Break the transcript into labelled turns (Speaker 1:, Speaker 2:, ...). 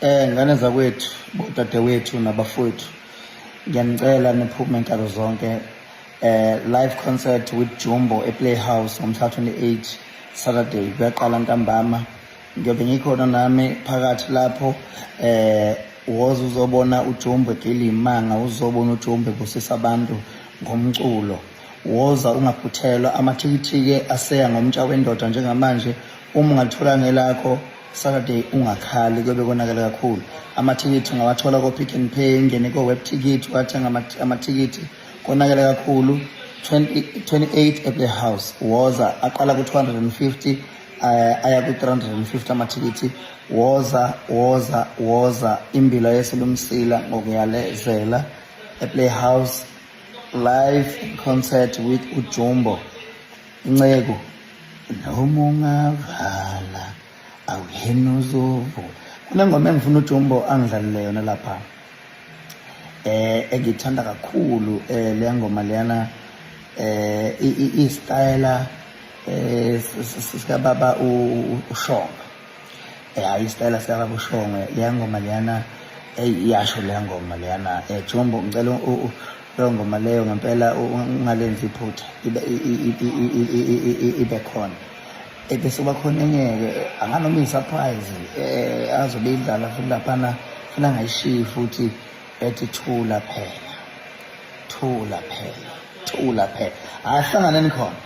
Speaker 1: Ngane zakwethu, bodadewethu nabafowethu, ngiyanicela niphume nkalo zonke. Live concert with Jumbo ePlayhouse ngomhla 28 Saturday, kuyaqala ntambama. Ngiyobe ngikhona nami phakathi lapho. Woza uzobona uJumbo egila imanga, uzobona uJumbo ebusisa abantu ngomculo. Woza ungaphuthelwa. Amathikithi-ke aseya ngomtsha wendoda njengamanje. Uma ungalithola ngelakho Saturday, ungakhali, kuyobe konakele kakhulu. Amathikithi ungawathola ko-Pick n Pay, ungene ko-web ticket wathenga amathikithi. Konakele kakhulu. 20, 28 ePlayhouse, woza. Aqala ku-250 aya ku-350 amathikithi. Woza, woza, woza. Imbila yesilumsila ngokuyalezela ePlayhouse, live concert with uJumbo inceku. Noma ungavala, awuyena uzovula. Kunengoma engifuna uJumbo angidlalele yona lapha engithanda kakhulu, leya ngoma leyana, istayela sikababa uShongwe. Hayi, isitayela sikababa uShongwe, leya ngoma leyana. Eyi, iyasho leya ngoma leyana. Jumbo, ngicela leyo ngoma leyo ngempela ungalenzi iphutha, ibe ibe khona. Bese kuba khona enye-ke anganoma iyi-surprise azobe idlala futhi laphana, funa angayishiyi futhi, ethi "Thula Phela, Thula Phela, Thula Phela". Hhayi, hlanganeni khona.